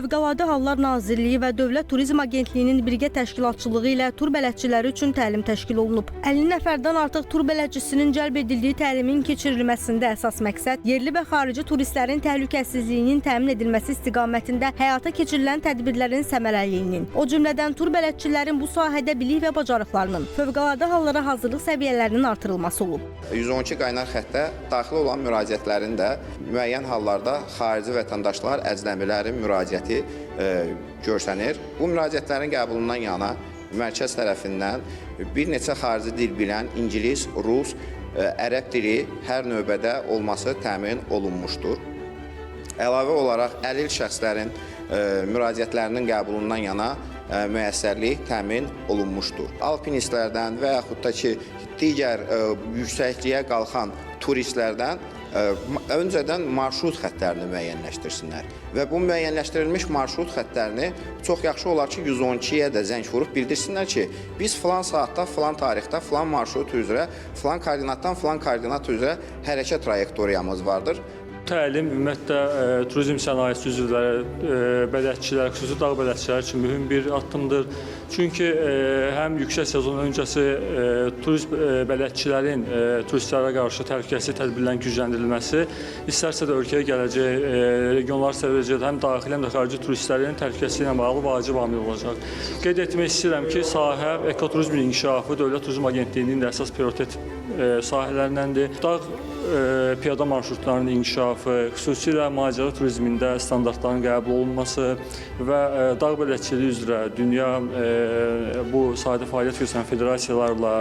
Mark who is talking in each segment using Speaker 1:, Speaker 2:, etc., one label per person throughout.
Speaker 1: Fövqəladə Hallar Nazirliyi və Dövlət Turizm Agentliyinin birgə təşkilatçılığı ilə tur bələdçiləri üçün təlim təşkil olunub. 50 nəfərdən artıq tur bələdçisinin cəlb edildiyi təlimin keçirilməsində əsas məqsəd yerli və xarici turistlərin təhlükəsizliyinin təmin edilməsi istiqamətində həyata keçirilən tədbirlərin səmərəliliyinin, o cümlədən tur bələdçilərin bu sahədə bilik və bacarıqlarının, fövqəladə hallara hazırlıq səviyyələrinin artırılması olub.
Speaker 2: 112 qaynar xəttə daxil olan müraciətlərin də müəyyən hallarda xarici vətəndaşlar, əcnəbilərin müraciəti görsənir. Bu müraciətlərin qəbulundan yana mərkəz tərəfindən bir neçə xarici dil bilən ingilis, rus, ərəb dili hər növbədə olması təmin olunmuşdur. Əlavə olaraq əlil şəxslərin müraciətlərinin qəbulundan yana müəssərlik təmin olunmuşdur. Alpinistlərdən və yaxud da ki, digər yüksəkliyə qalxan turistlərdən öncədən marşrut xəttlərini müəyyənləşdirsinlər və bu müəyyənləşdirilmiş marşrut xəttlərini çox yaxşı olar ki, 112-yə də zəng vurub bildirsinlər ki, biz filan saatda, filan tarixdə, filan marşrut üzrə, filan koordinatdan filan koordinat üzrə hərəkət trayektoriyamız vardır.
Speaker 3: Təlim ümumiyyətlə turizm sənayesi üzvləri, bələdçilər, xüsusi dağ bələdçiləri üçün mühüm bir addımdır. Çünki həm yüksək sezon öncəsi turist bələdçilərin turistlərə qarşı təhlükəsizlik tədbirlərinin gücləndirilməsi, istərsə də ölkəyə gələcək regionlar səviyyəcə həm daxili, həm də xarici turistlərin təhlükəsizliyi ilə bağlı vacib amil olacaq. Qeyd etmək istəyirəm ki, sahə ekoturizmin inkişafı Dövlət Turizm Agentliyinin də əsas prioritet sahələrindəndir. Dağ piyada marşrutlarının inkişafı, xüsusilə macəra turizmində standartların qəbul olunması və dağ bələdçiliyi üzrə dünya bu sahədə fəaliyyət göstərən federasiyalarla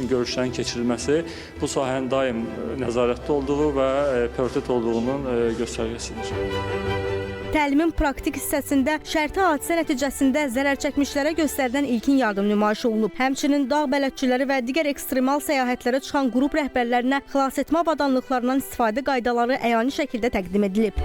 Speaker 3: görüşlərin keçirilməsi bu sahənin daim nəzarətdə olduğu və prioritet olduğunun göstərgəsidir.
Speaker 1: Təlimin praktik hissəsində şərti hadisə nəticəsində zərər çəkmişlərə göstərilən ilkin yardım nümayiş olunub. Həmçinin dağ bələdçiləri və digər ekstremal səyahətlərə çıxan qrup rəhbərlərinə xilasetmə avadanlıqlarından istifadə qaydaları əyani şəkildə təqdim edilib.